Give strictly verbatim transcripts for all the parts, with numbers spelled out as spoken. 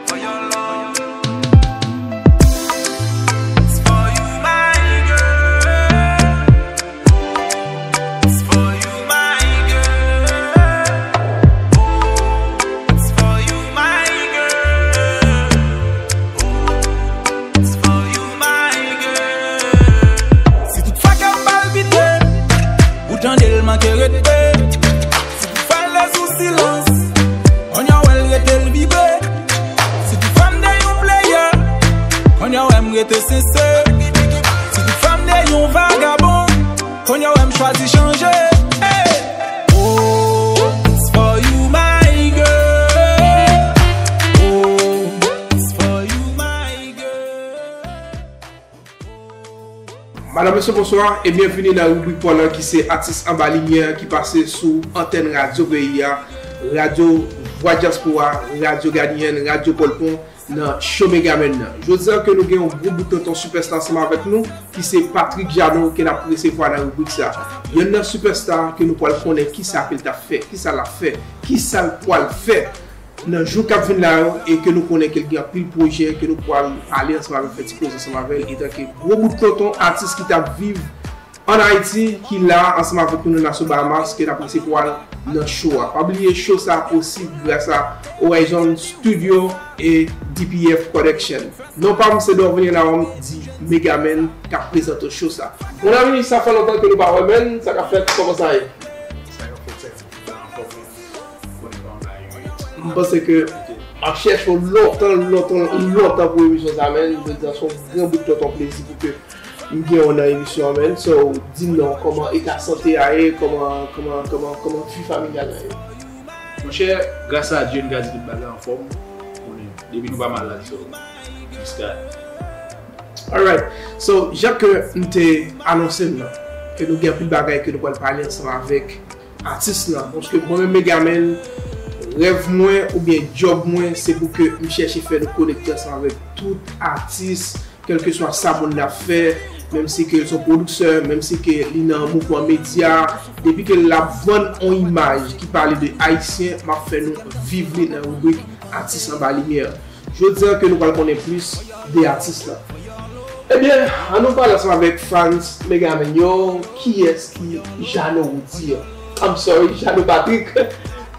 For your love. It's for you, my girl. It's for you, my girl. It's for you, my girl. It's for you, my girl. Si tout fwa kè m palpite, ou tande l manke rete. Si tout fwa l sou silans, konnya w wè l rete l vibre. Si tout fwa m te yon player, konnya w wè m rete sensè. Si tout fwa m te yon vagabon, konnya w wè m chwazi chanje. Hey! Oh, it's for you, my girl. Oh, it's for you, my girl. Madanm, mesye, bonswa e byenvini nan ribrik pa w lan ki se Atis Anba Limyè ki pase sou antèn Radyo Peyi a, Radyo Vwa Dyaspora, Radyo Gadiyèn, Radyo Pòlpon, nan Show Megaman nan. Jodi a ke nou gen yon gwo bout tonton sipèsta ansanm avèk nou, ki se Patrick Jeannot ke n ap resevwa nan ribrik sa. Yonn nan sipèsta ke nou pral konnen kisa ke l t ap fè, kisa l ap fè, kisa l pral fè nan jou k ap vin la yo, e ke nou konnen ke l gen anpil pwojè ke nou pral pale ansanm avè l, fè ti koze ansanm avè l, etanke gwo bout tonton atis ki t ap viv ann Ayiti, ki la ansanm avèk nou nan nasyon Bahamas, ke n ap resevwa l nan show a. Pa bliye, show sa a posib gras a Horizon Studio e D P F Production. Non pa m se Dorvenir Naom, di Megaman, k ap prezante show sa. Mon ami, sa fè lontan ke nou pa wè, menn, sa k ap fèt, kòman sa ye? Sa k ap fèt, sa, m pa anfòm, wi. Konnen kòman bagay yo ye. M panse ke m ap chèche w lontan, lontan, lontan pou emisyon sa, menn. Jodi a se yon gran bout tonton plezi pou ke m gen w nan emisyon an, menn. So, di m non, kòman eta sante a ye, kòman, kòman, kòman, kòman vi familyal la ye? Monchè, gras a Dye, n ka di tout bagay anfòm. Konnen, depi nou pa malad, so, jiska. Alright. So, jan ke m te anonse l lan, ke nou gen anpil bagay ke nou pral pale ansanm avèk atis lan. Paske mwen menm Megaman, rèv mwen oubyen djòb mwen, se pou ke m chèche fè nou konekte ansanm avèk tout atis, kèlkeswa sa moun nan ap fè, menm si ke l se yon pwodiktè, menm si ke li nan mouvman medya, depi ke l ap vann yon imaj ki pale de Ayisyen, m ap fè nou viv li nan ribrik Atis Anba Limyè. Jodi a ke nou pral konnen plis de atis lan. Ebyen, ann nou pale ansanm avèk fans Megaman yo, kiyès ki Jeannot Roudy an? I'm sorry, Jeannot Patrick.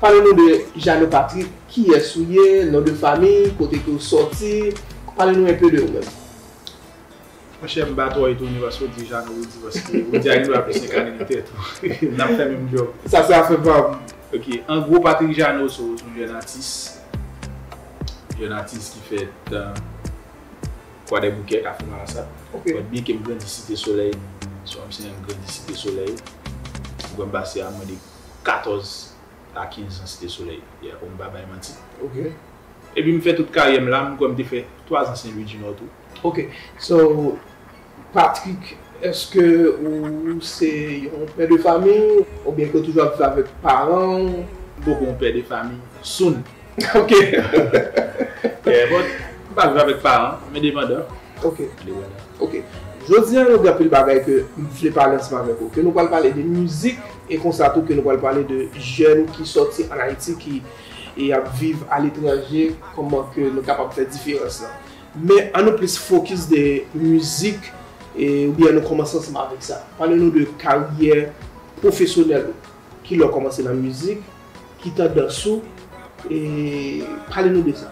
Pale nou de Jeannot Patrick, kiyès ou ye, non de famiy, kote ke w sòti, pale nou enpe de ou menm. Monchè, m pa twò etone paske w di Jeannot Roudy, paske Roudy a gen dwa plis senk ane nan tèt ou. N ap fè menm djòb. Sa se afè pa m. Ok, an gwo, Patrick Jeannot se yon jèn atis. Jèn atis ki fèt, euh, Kwadèboukè, Kafou Marasa. Ok. But byenke m grandi Site Solèy, so I'm saying m grandi Site Solèy. M kwè m pase a mwens de katòz a kenz an Site Solèy. Yeah, pou m pa bay manti. Ok. Epi m fè tout karyè m la, m kwè m te fè twa zan Sen Lwi di Nò tou. Ok. So, Patrick, èske ou se yon pè de fami oubyen ke w toujou ap viv avèk paran w? M poko yon pè de fami. Soon. Ok. Yeah, but m pa viv avèk paran, m endepandan. Ok. Endepandan. Ok. Jodi a, nou gen anpil bagay ke m vle pale ansanm avèk ou. Ke nou pral pale de mizik, e konsa tou ke nou pral pale de jèn ki sòti ann Ayiti, ki, e ap viv aletranje, kòman ke nou kapab fè diferans lan. Men ann nou plis fokis de mizik, e, oubyen ann nou kòmanse ansanm avèk sa. Pale nou de karyè pwofesyonèl ou. Kilè w kòmanse nan mizik? Ki tandans ou? E pale nou de sa.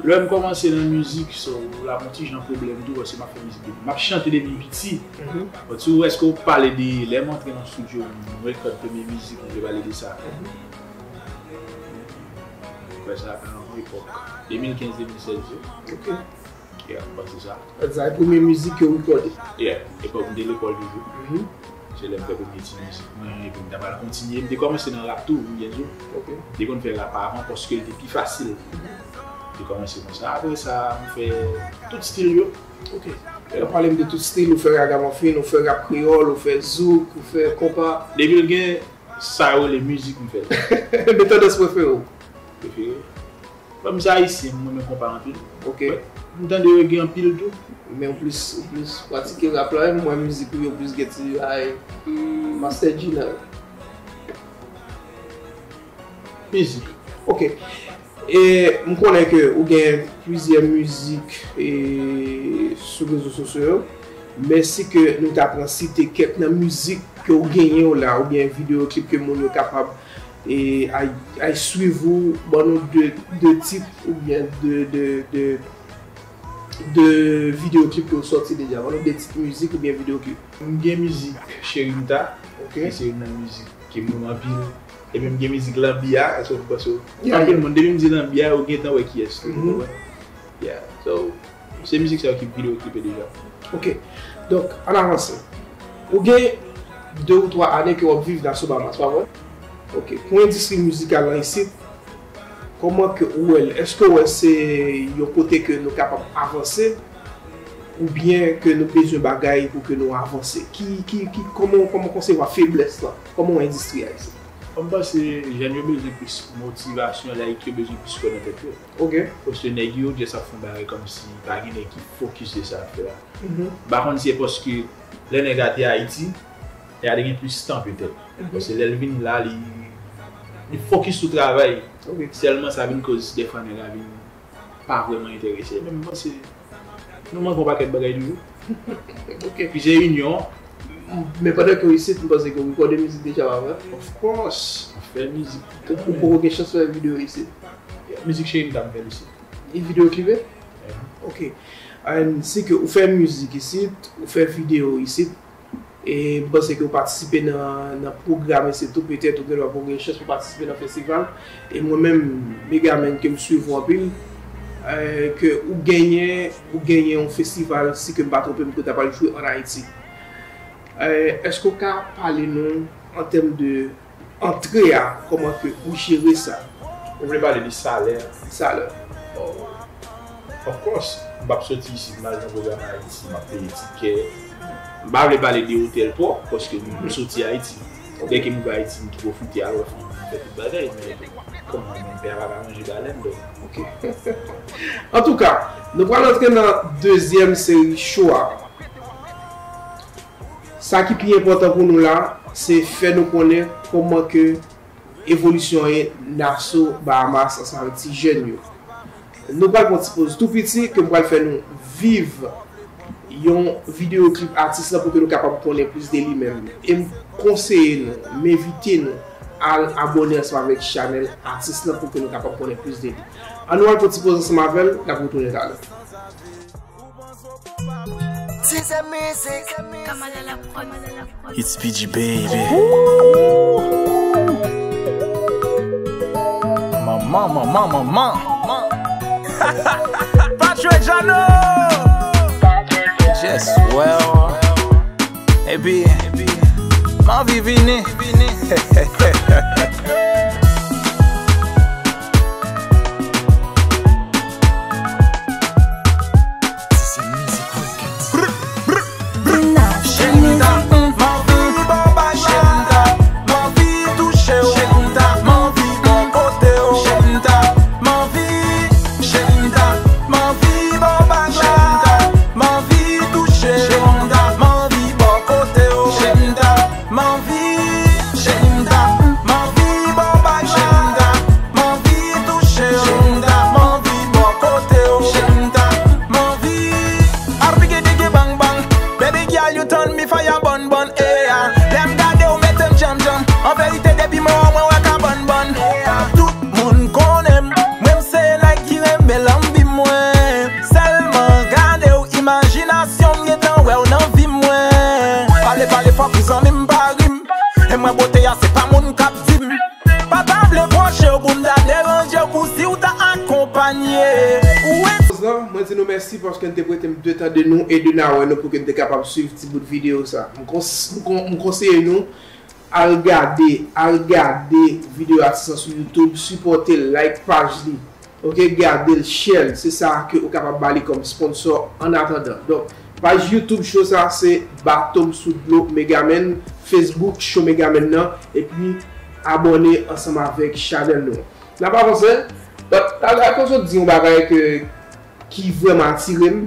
Lè m kòmanse nan mizik, so, la m yon ti jan pwoblèm tou, paske m ap fè mizik depi, m ap chante depi m piti. Mhm. But si w, èske w pale de lè m antre nan estidyo, m rekòd premye mizik, m vle pale de sa. Mhm. M kwè sa nan yon epòk de mil kenz, de mil sèz yo. Ok. Yeah, m panse sa. Sa e premye mizik ke w rekòde? Yeah, epòk m te lekòl toujou. Mhm. Se lè m fè premye ti mizik mwen, epi m ta pral kontinye. M te kòmanse nan rap tou, m byen di w. Ok. M te konn fè rap avan paske l te pi fasil. Mhm. M te kòmanse konsa. Apre sa, m fè tout stil yo. Ok. Lè w pale m de tout stil, ou fè ragamuffin, ou fè rap kreyòl, ou fè zouk, ou fè konpa. Depi l gen sa yo rele mizik, m fè l. Men tandans prefere w? Prefere? Bon, m se ayisyen, m renmen konpa anpil. Ok. But m tande reggae anpil tou. Men ou plis, ou plis pratike rap la, m wè mizik ou yo plis gen ti ay Master G nan yo. Mizik. Ok. E m konnen ke ou gen plizyè mizik e, sou rezo sosyo yo. Men si ke nou ta pran site kèk nan mizik ke w genyen w la, oubyen videyo klip ke moun yo kapab e, ay, ay swiv ou, ban nou de, de tit oubyen de, de, de, de videyo klip ke w sòti deja. Ban nou de tit mizik oubyen videyo klip. M gen mizik Cheri m ta, ok, ki se youn nan mizik ke m renmen anpil. Epi m gen mizik Lanbi a, èske w panse w? Yeah, anpil yeah. Moun, depi m di Lanbi a, ou gentan wè kiyès li, mhm, ou konprann? Yeah. So, se mizik sa yo ki videyo klipe deja. Ok. Donk, ann avanse. Ou gen de ou twa ane ke w ap viv Nassau Bahamas, pa vre? Ok. Pou endistri mizikal lan isit, kòman ke ou wè l? Èske w wè se yon kote ke nou kapab avanse? Oubyen ke nou bezwen bagay pou ke nou avanse? Ki, ki, ki, kòman, kòman w konsevwa feblès lan? Kòman w wè endistri a isit? Mwen panse jèn yo bezwen plis motivasyon, like yo bezwen plis kwè nan tèt yo. Ok. Paske nèg yo just ap fè yon bagay kòmsi pa gen nèg ki fokis de sa y ap fè a. Mhm. M pa konn si se paske lè nèg la te Ayiti, nèg la te gen plis tan petèt. Mhm. Paske lè l vin la, li, li fokis sou travay. Ok. Sèlman sa vin koz dèfwa nèg la vin pa vrèman enterese. Men m panse nou manke yon pakèt bagay toujou. Ok. Pi se inyon. Men pandan ke w isit, m panse ke w rekòde mizik deja, pa vre? Of course. M fè mizik. Ou, ou poko gen chans fè videyo isit? Yeah, mizik Cheri m ta m fè l isit. E videyo klipe? Yeah. Ok. And si ke ou fè mizik isit, ou fè videyo isit, e m panse ke ou patisipe nan, nan pwogram isit tou, petèt ou gendwa poko gen chans pou patisipe nan festival. E mwen menm, Megaman, ke m swiv ou anpil, eh, ke ou genyen, ou genyen yon festival, si ke m pa twonpe m, ke w ta pral jwe ann Ayiti. Eh, èske w ka pale nou an tèm de antre a, kòman ke ou jere sa? Ou vle pale de salè? Salè. Oh. Of course, m p ap soti isit, m al nan pwogram Ayiti, m ap peye tikè. M pa vle pale de otèl twòp, paske m, m soti Ayiti. Ok. Dèke m rive Ayiti, m pwofite al wè fanmi m, fè tout bagay, men kòman menm pè a pa ka manje balèn, donk. Ok. Antouka, nou pral antre nan dezyèm seri cho a. Sa ki pi enpòtan pou nou la, se fè nou konnen kòman ke evolisyon e Nassau Bahamas ansanm avèk ti jèn yo. Nou pral pran ti poz tou piti ke m pral fè nou viv yon videyo klip atis lan pou ke nou kapab konnen plis de li menm. E m konseye nou, m envite nou al abòne ansanm avèk chanèl atis lan pou ke nou kapab konnen plis de li. Ann nou al pran ti poz ansanm avè l, n ap retounen talè. Ti se mizik. It's P G baby. Manman, manman, manman. Patrick Jeannot. Just well. Epi, m anvi vini. Cheri m ta, m anvi ba w bagay. Cheri m ta, m anvi touche w. Cheri m ta, m anvi bò kote w. Cheri m ta, m anvi, cheri m ta, m anvi ba w bagay. M anvi touche w. Cheri m ta, m anvi bò kote w. Cheri m ta, m anvi, cheri m ta, m anvi ba w bagay. Cheri m ta, m anvi touche w. Cheri m ta, m anvi bò kote w. Cheri m ta, m anvi. Arpige dege bang bang. Baby girl, you turn me fire bun bun, eh, ah. Lè m gade w mete m djanm djanm. An verite, depi m wè w, mwen wè ka bun bun. Tout moun konnen m, mwen m se nèg ki renmen lanbi mwen. Sèlman gade w, imajinasyon m gentan wè w nan vi mwen. Pale, pale fò pou zanmi m pa ri m. E mwen bote a, se pa moun k ap di m. Pa ta vle pwoche w pou m ta deranje w pou si w ta akonpanye. Ou wè. Poz lan, mwen di nou mèsi paske n te prete m de tan de nou e de nawè nou pou ke n te kapab swiv ti bout videyo sa. M kons-, m kon-, m konseye nou al gade, al gade videyo atis lan sou YouTube, sipòte l, like paj li. Ok, gade l, share l, se sa ke ou kapab ba li kòm sponsor an atandan. Donk, paj YouTube show sa se Bato m sou dlo Megaman, Facebook show Megaman nan, epi abòne ansanm avèk chanèl nou an. N ap avanse, but, a, a, akoz ou di yon bagay ke, ki vrèman atire m,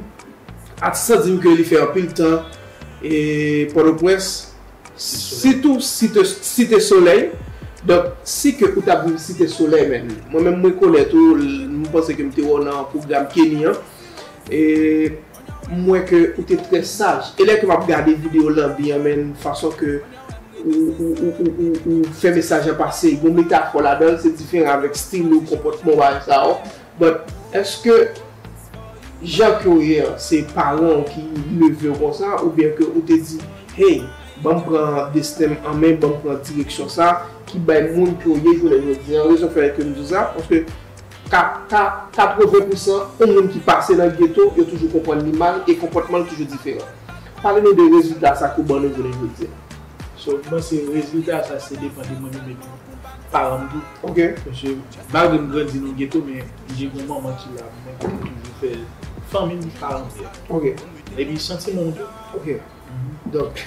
atis lan di m ke li fè anpil tan e Pòtoprens, sitou Site, Site Solèy. Donk, si ke ou t ap viv Site Solèy, menn, mwen menm mwen konèt ou, l- m panse ke m te wè w nan pwogram Kenny an, e m wè ke ou te trè saj. E lè ke m ap gade videyo Lanbi an, menn, fason ke ou, ou, ou, ou, ou, ou fè mesaj an pase, gon metafò ladan l, se diferan avèk stil ou, konpòtman w, bagay sa yo. But èske jan ke w ye an, se paran w ki leve w konsa, oubyen ke ou te di, hey, ban m pran desten m an men, ban m pran direksyon sa, ki bay moun ke w ye jounen jodi an? Rezon fè ke m di w sa, paske ka, ka, katreven pousan yon moun ki pase nan geto, yo toujou konprann li mal e konpòtman l toujou diferan. Pale nou de rezilta sa ke w ban nou jounen jodi an. So, m panse rezilta sa se depann de mwen menm epi paran m tou. Ok. Paske malgre m grandi nan geto, men gen yon manman ki la pou mwen, ki toujou fè fanmi m, paran m. Ok. Epi santiman w tou. Ok. Donk,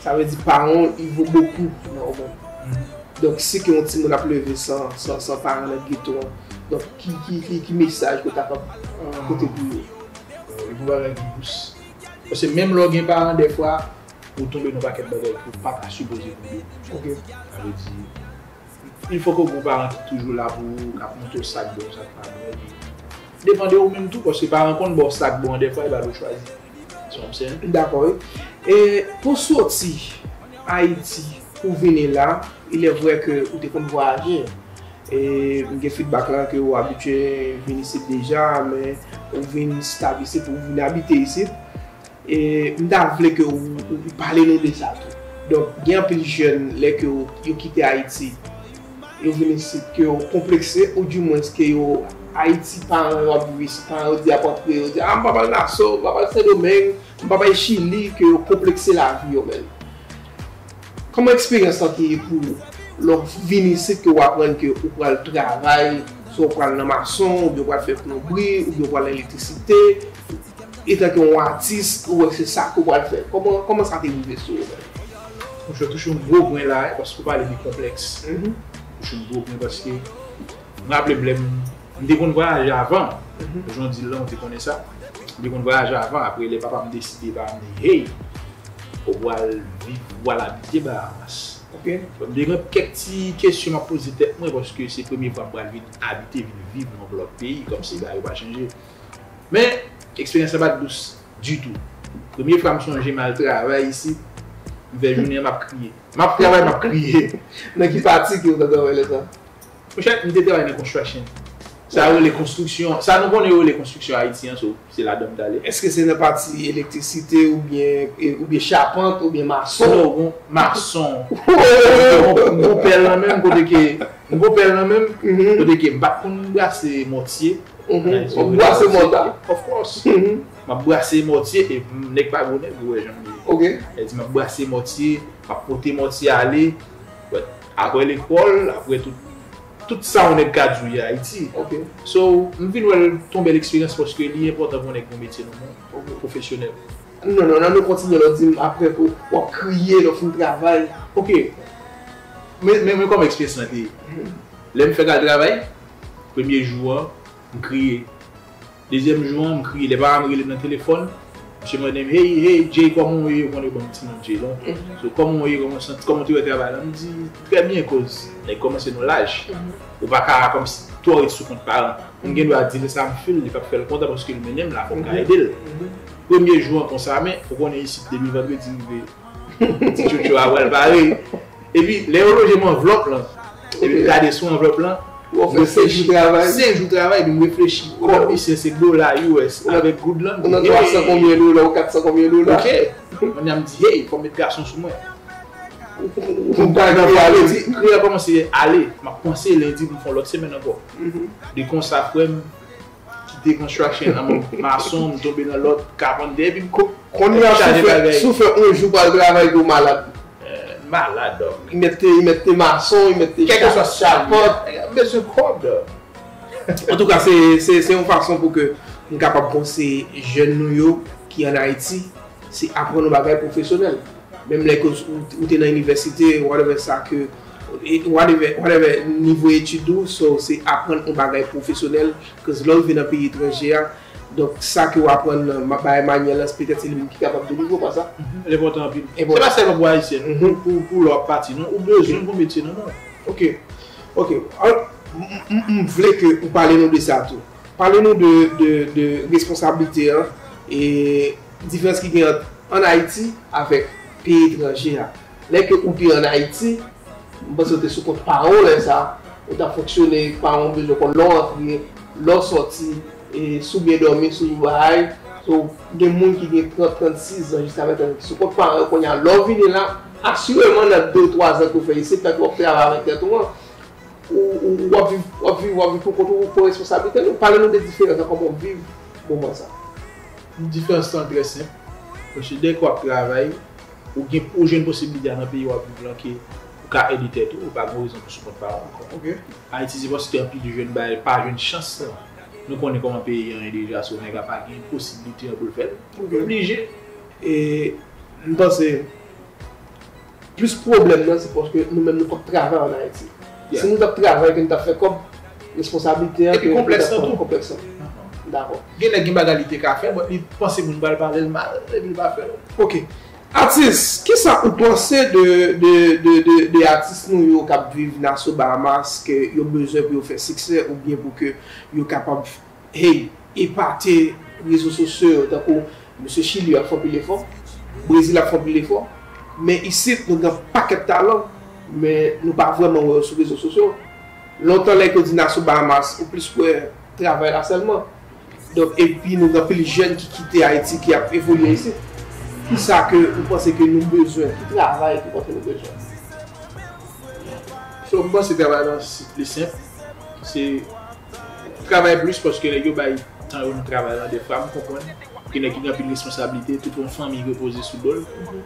sa vle di paran w, il vaut beaucoup nan yon moun. Donk, si ke yon timoun ap leve san, san, san paran nan geto an, donk, ki, ki, ki, ki mesaj ke w ta kab pote pou yo? Bon, li gon bagay ki dous. Paske menm lè w gen paran, dèfwa, ou tonbe nan pakèt bagay ke w pa ta sipoze tonbe. Ok. Sa vle di, il faut que w gon paran ki toujou la pou ou, k ap montre w sa k bon, sa k pa bon. Depann de ou menm tou, paske paran konn ba w sa k bon an, dèfwa, e pa l ou chwazi. Si w konprann? M dakò, wi. E pou soti Ayiti, pou vini la, il est vrai que ou te konn vwayaje. E m gen feedback la ke ou abitye vin isit deja, men ou vin stab isit, ou vin abite isit. E m ta vle ke ou, ou, ou pale nou de sa tou. Donk, gen anpil jèn, lè ke yo, yo kite Ayiti, yo vin isit, ke yo konplekse, oudimwens ke yo, Ayiti, paran yo ap viv isit, paran yo di ap rantre, yo di, a, m pa pral Naso, m pa pral Sendomeng, m pa pral Chili, ke yo konplekse lavi yo, menn. Kòman eksperyans lan te ye pou ou lè w vin isit, ke w aprann ke ou pral travay, swa w pral nan mason, oubyen w pral fè plonbri, oubyen w pral nan elektrisite, etan ke yon atis, ou wè se sa ke w pral fè? Kòman, kòman sa te rive sou ou menm? Monchè, w touche yon gwo pwen la, paske w pale de konplèks. Touche yon gwo pwen paske m raple m lè m, m te konn vwayaje avan. Jan w di l lan, ou te konnen sa. M te konn vwayaje avan, apre lè papa m deside ba m di, hey, ou pral viv, ou pral abite Bahamas. Ok. Bon, m te gen kèk ti kesyon m ap poze tèt mwen, paske se premye fwa m pral vin abite, vin viv nan yon lòt peyi, kòmsi bagay yo pa chanje. Men, eksperyans la pa t dous ditou. Premye fwa m sonje m al travay isit, m fè jounen an m ap kriye. M ap travay, m ap kriye. Nan ki pati ke w t ap travay lè sa? Monchè, m te travay nan construction. Sa yo rele konstriksyon. Sa nou konnen yo rele konstriksyon Ayiti an, so, se ladan m t ale. Èske se nan pati elektrisite oubyen, e, oubyen chapant oubyen mason? Non, bon, mason. M gon pèl nan men m kote ke, m gon pèl nan men m, kote ke m pa t konn brase mòtye. Ou brase mòta? Of course. M ap brase mòtye e m nèg pa gwo nèg, ou wè jan m ye. Ok. Sa vle di m ap brase mòtye, m ap pote mòtye ale. But apre lekòl, apre tout, tout sa yon nèg ka di w ye Ayiti. Ok. So, m vin wè l t on bèl eksperyans paske li enpòtan pou yon nèg gon metye nan men w, pwofesyonèl. Non, non, non, nou kontinye, lè w di m apre pou w ap kriye lè w fin travay. Ok. Men, men, men kòman eksperyans lan te ye? Lè m fèk al travay, premye jou an, m kriye. Dezyèm jou an, m kriye. Lè papa m rele m nan telefòn, misye mande m, hey, hey, Jay, kòman w ye? Ou konnen yo ban m ti non Jay lan. So, kòman w ye? Kòman w santi? Kòman w te wè travay la? M di, trè byen, koz nèg kòmanse nan laj. Ou pa ka kòmsi twò ret sou kont paran. M gen dwa di lè sa m feel, li p ap fè l kontan paske l mennen m la, fò m ka ede l. Premye jou an konsa, men ou konnen isit depi vandredi rive, ti tchotcho a pral pare. Epi, lè yo loje m anvlòp lan, epi m gade sou anvlòp lan, m reflechi. Senk jou travay, epi m reflechi, kòb misye se dola U S avèk goud lan. Ou nan twa san konbyen dola, ou kat san konbyen dola. Ok. Kounye a m di, hey, fò m met gason sou mwen. Ou pa nan pale. Di, kriye a kòmanse ale. M ap panse lendi pou m fè yon lòt semèn ankò. De konsa, frè m, kite construction nan men mason, m tonbe nan lòt kapantè, epi m ko- Kounye a, si w fè, si w fè yon jou pral travay, ou malad. Malad, dòk. Li mèt te, li mèt te mason, li mèt te chapant. Kèlkeswa sa l ye, m bezwen kòb, dòk. Antouka, se, se, se yon fason pou ke m kapab konseye jèn nou yo ki ann Ayiti, se aprann yon bagay pwofesyonèl. Menm lè ke ou, ou te nan inivèsite, whatever sa ke, e, whatever, whatever nivo etid ou, so, se aprann yon bagay pwofesyonèl, cause lè w rive nan peyi etranje a, donk sa ke w aprann nan ma- bagay manyèl lan, petèt se li menm ki kapab delivre w, pa sa? L enpòtan anpil. Se pa sèlman pou Ayisyen, non. Pou, pou, pou lè w ap pati, non. Ou bezwen gon metye nan men w. Ok, ok. An, m, m, m vle ke ou pale nou de sa tou. Pale nou de, de, de responsablite an e diferans ki gen ant ann Ayiti avèk peyi etranje a. Lè ke ou te ann Ayiti, m panse w te sou kont paran w lè sa, ou t ap fonksyone, paran w bezwen konn lè w antre, lè w sòti, e si w byen dòmi, si w bagay. So, gen moun ki gen trant, trannsis zan, jiska venntan zan ki sou kont paran yo kounye a. Lè w vini la, asireman nan de, twa zan ke w fè isit, lè ke w ap travay avèk tèt ou an, ou, ou, w ap viv, w ap viv, w ap viv pou kont ou, pou responsablite nou. Pale nou de diferans lan, kòman w viv moman sa. Diferans lan trè senp. Paske dèke w ap travay, ou gen, ou jwenn posiblite a nan peyi w ap viv lan ke ou ka ede tèt ou, ou pa gen rezon pou sou kont paran w ankò. Ok. Ayiti, se paske anpil jèn bay, pa jwenn chans lan. Nou konnen kòman peyi an ye deja, so nèg la pa gen posiblite an pou l fè l. Ok. Oblije. E m panse plis pwoblèm nan, se paske nou menm nou p ap travay ann Ayiti. Yeah. Si nou t ap travay, ke nou t ap fè kòb, responsablite an, epi ke nou t ap pran tou. Konplèks lan tou. Dakò. Gen nèg gen bagay li te ka fè, but li panse moun pral pale l mal, epi li pa fè l. Ok. Atis, kisa ou panse de, de, de, de, de atis nou yo k ap viv Nassau Bahamas, ke yo bezwen pou yo fè siksè, oubyen pou ke yo kapab, hey, epate rezo sosyo yo, tankou mesye Chili ap fè anpil efò, Brezil ap fè anpil efò, men isit nou gen pakèt talan, men nou pa vrèman wè yo sou rezo sosyo. Lontan lè ke yo di Nassau Bahamas, ou plis wè travay la sèlman. Donk, epi nou gen anpil jèn ki kite Ayiti, ki ap evolye isit. Kisa ke ou panse ke nou bezwen? Ki travay ke ou panse nou bezwen? So, m panse travay lan si pli senp. Se travay plis paske nèg yo bay tan yo nan travay lan. Defwa, m konprann gen nèg ki gen anpil responsablite, tout yon fanmi repoze sou do l.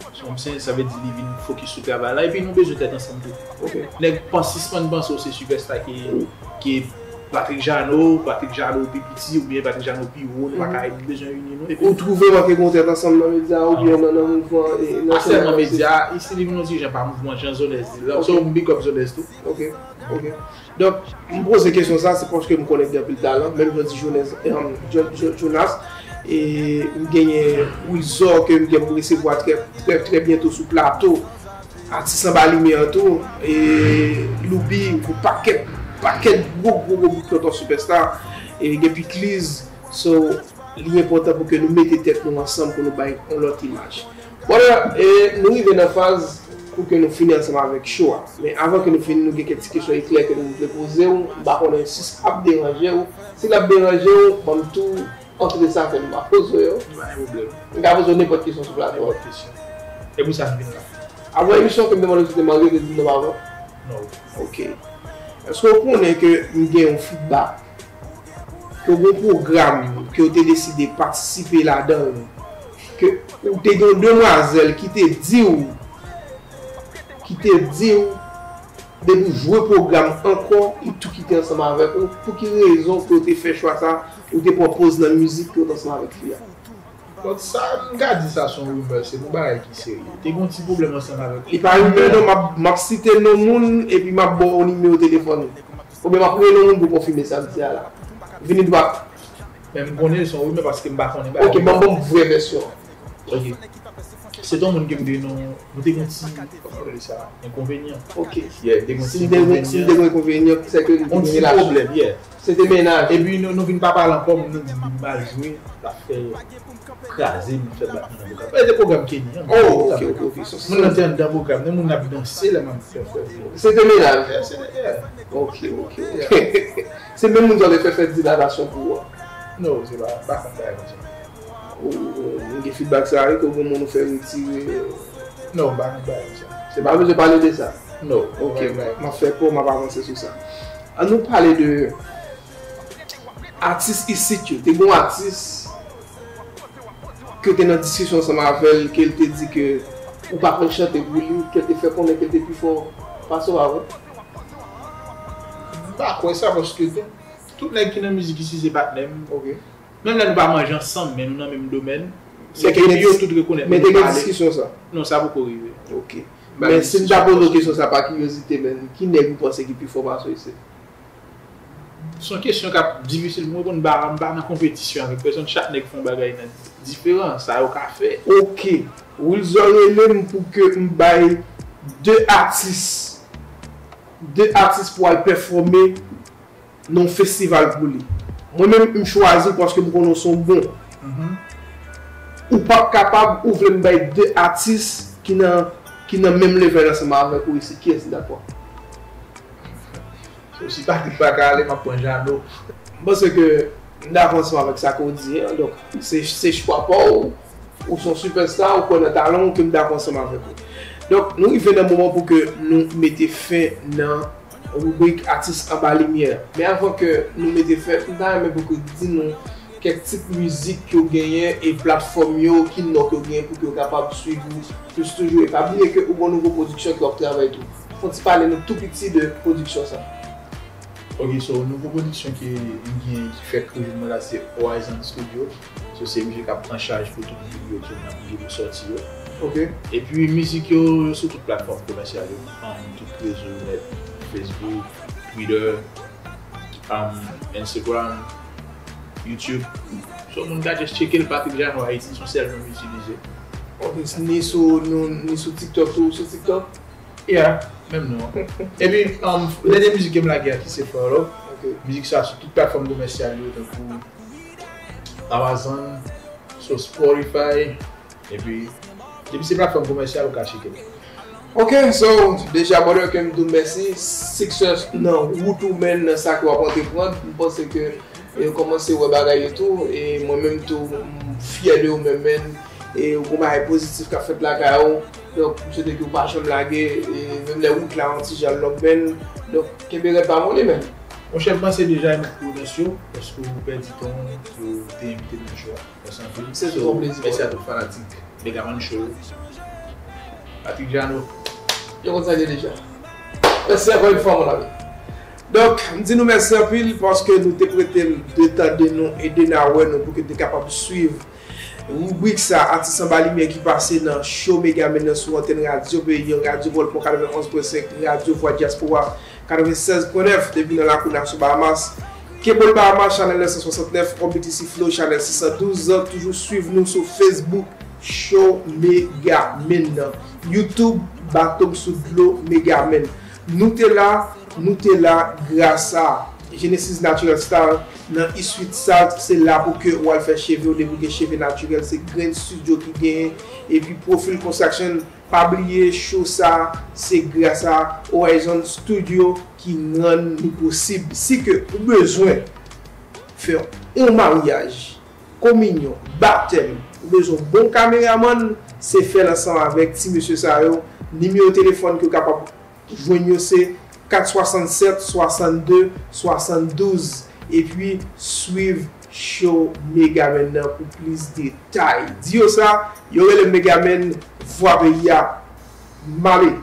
So, m se, sa vle di li vin fokis sou travay la. Epi nou bezwen tèt ansanm tou. Ok. Nèg pa sispann panse w se sipèsta ki, ki Patrick Jeannot, Patrick Jeannot pi piti oubyen Patrick Jeannot pi wo, nou pa ka bezwen ini nou. Epi ou twouve manke gen yon tèt ansanm nan medya oubyen nan, nan mouvman, e, nan pa sèlman medya, isi li vin yon ti jan pa mouvman, jan Zonès di l la. Ok. So, m big up Zonès tou. Ok, ok. Donk, m poze kesyon sa, se paske m konnen gen anpil talan, menm jan w di Jones, em, Jo-, Jo-, Jonas, e m genyen Wilzor ke m gen pou resevwa trè, trè, trè byento sou plato. Atis anba limyè an tou, e Loubi, yon pakèt, pakèt gwo, gwo, gwo bout tonton sipèsta, e gen Pikliz, so, li enpòtan pou ke nou mete tèt nou ansanm pou nou bay yon lòt imaj. Bon, e, nou rive nan faz pou ke nou fini ansanm avèk show a. Men avan ke nou fini, nou gen kèk ti kesyon eklè ke nou vle poze w. M pa konnen si s ap deranje w. Si l ap deranje w, ban m tou antre sa ke m ap poze w yo. Pa gen pwoblèm. M ka poze w nenpòt kesyon sou plato a. Nenpòt kesyon. E pou sa m vin la. Avan emisyon ke m te mande w si w te marye, w te di m non avan. Non. Ok. Èske w konnen ke m gen yon feedback ke w gen yon pwogram ke w te deside patisipe ladan l, ke ou te gen yon demwazèl ki te di w, ki te di w, depi w jwe pwogram ankò, li tou kite ansanm avèk ou. Pou ki rezon ke w te fè chwa sa, ou te pran poz nan mizik ke w t ansanm avèk fi a? Bon, sa, m ka di sa se yon rimè, se pa yon bagay ki serye. Te gen yon ti pwoblèm ansanm avèk li. Li pa rimè non, m ap, m ap site non moun, epi m ap ba w nimewo telefòn ou. Oubyen m ap rele yon moun pou konfime sa m di a la. Vini dwat. Men m konnen se yon rimè paske m pa konnen bagay. Ok, ban m, ban m vrè vèsyon an. Ok. Se t yon moun ke m te, nou, nou te gen ti, kòman yo rele sa, enkonvenyan. Ok. Yeah, te gen ti enkonvenyan. Si m te gen, si m te gen enkonvenyan, se ke nou te gen relasyon. Yon ti pwoblèm, yeah. Se te mennaj. Epi nou, nou vin pa pale ankò, nou di m pa jwe, l ap fè kraze m, fè bat mwen nan pwogram. E te pwogram Kenny an. Oh, ok, ok, ok. So, moun nan te anndan pwogram nan, moun nan ap danse lè m ap fè, fè. Se te mennaj. Yeah, se te, yeah. Ok, ok, ok. Se menm moun sa w te fè fè dilatasyon pou ou an? Non, se pa, pa konn bagay konsa. Ou, ou, ou gen feedback sa wi, ke gen moun ou fè retire? Non, m pa konn bagay konsa. Se pa bezwen pale de sa? Non. Ok, m ap fè pòz, m ap avanse sou sa. An nou pale de atis isit yo. Te gen yon atis ke w te nan diskisyon ansanm avè l, ke l te di ke ou pa konn chante pou li, ke l te fè konnen ke l te pi fò pase w, pa vre? M pa kwè sa, paske tout, tout nèg ki nan mizik isit se patnè m. Ok. Menm lè nou pa manje ansanm, men nou nan menm domèn. Se ke depi yo tout rekonèt nou pale. Men te gen diskisyon sa? Non, sa poko rive. Ok. Men si m ta poze w kesyon sa pa kiryozite, men ki nèg ou panse ki pi fò pase w isit? Se yon kesyon k ap difisil pou m reponn, m pa, m pa nan konpetisyon avèk pèsonn, chak nèg fè yon bagay nan diferan, sa yo ka fè. Ok. Wilson rele m pou ke m bay de atis de atis pou al pèfòme nan yon festival pou li. Mwen menm, m chwazi l paske m konnen w se yon bon. Ou p ap kapab, ou vle m bay de atis ki nan, ki nan menm level ansanm avèk ou isit. Kiyès ki dakò? So, si Patrick pa ka ale, m ap pran Jeannot. M panse ke m dakò ansanm avèk sa ke w di an. Donk, se, se chwa pa w. Ou se yon sipèsta, ou kwè nan talan w, ke m dakò ansanm avèk ou. Donk, nou rive nan moman pou ke nou mete fen nan ribrik Atis Anba Limyè. Men avan ke nou mete fen, m ta renmen pou ke w di nou kèk tip mizik ke w genyen e platfòm yo, ki non ke w genyen pou ke yo kapab swiv ou plis toujou. E pa bliye ke ou gen yon nouvo pwodiksyon ke w ap travay tou. Fè yon ti pale nou tou piti de pwodiksyon sa. Ok, so, nouvo pwodiksyon ke m gen ki fèk rive mwen la, se Horizon Studio. So, se misye k ap pran chaj pou tout videyo ke m ap gen pou sòti yo. Ok. Epi, mizik yo, yo sou tout platfòm komèsyal yo. Um, tout rezo nèt, Facebook, Twitter, um, Instagram, YouTube. So, moun ka just tcheke l, Patrick Jeannot Haïti, se yon sèl non m itilize. Ok, ni sou, nou, ni sou TikTok tou, sou TikTok? Yeah, menm non. Epi, um, dènye mizik ke m lage a ki se Follow. Ok. Mizik sa sou tout platfòm komèsyal yo, tankou Amazon, sou Spotify, epi, depi se platfòm komèsyal, ou ka tcheke l. Ok, so, deja, brother, ke m di w mèsi. Success nan wout ou, man, nan sa ke w ap antreprann. M panse ke e yo kòmanse wè bagay yo tou, e mwen menm tou, m fyè de ou menm, man, e ou gon bagay pozitif k ap fèt lakay ou, donk, m swete ke ou pa janm lage, e menm lè wout la yon ti jan long, man, donk, kenbe rèd pa moli, man. Monchè, m panse deja e met prudans yo, paske ou pèdi tan w, ke w te envite m nan show a. Mèsi anpil. Se toujou yon plezi, mèsi a tout fanatik Megaman Show. Patrick Jeannot. Yo konn sa l ye deja. Mèsi ankò yon fwa, mon ami. Donk, m di nou mèsi anpil paske nou te prete l de tan de nou e de nawè nou pou ke n te kapab swiv ribrik sa, Atis Anba Limyè, ki pase nan show Megaman nan sou antèn Radyo Peyi an, Radyo Pòlpon katrevenn onz pwen senk, Radyo Vwa Dyaspora katrevennsèz pwen nèf, depi nan lakou Nasyon Bahamas. Kebol Bahamas, chanèl nèf san swasantnèf, O B T C Flow, chanèl sis san douz, toujou swiv nou sou Facebook, Show Megaman nan. YouTube, Bato m sou dlo Megaman. Nou te la, nou te la gras a Genesis Natural Style nan East Side Salt, se la pou ke w al fè cheve w, depi w gen cheve natirèl, se Grenn Studio ki genyen, epi Profil Construction, pa bliye show sa, se gras a Horizon Studio ki rann li posib. Si ke ou bezwen fè yon maryaj, kominyon, batèm, ou bezwen yon bon kameramann, se fè l ansanm avèk ti mesye sa yo. Nimewo telefòn ke w kapab jwenn yo se kat swasannsèt, swasannde, swasanndouz. Epi, swiv show Megaman nan pou plis detay. Di yo sa, yo rele m Megaman, vwa peyi a. M ale.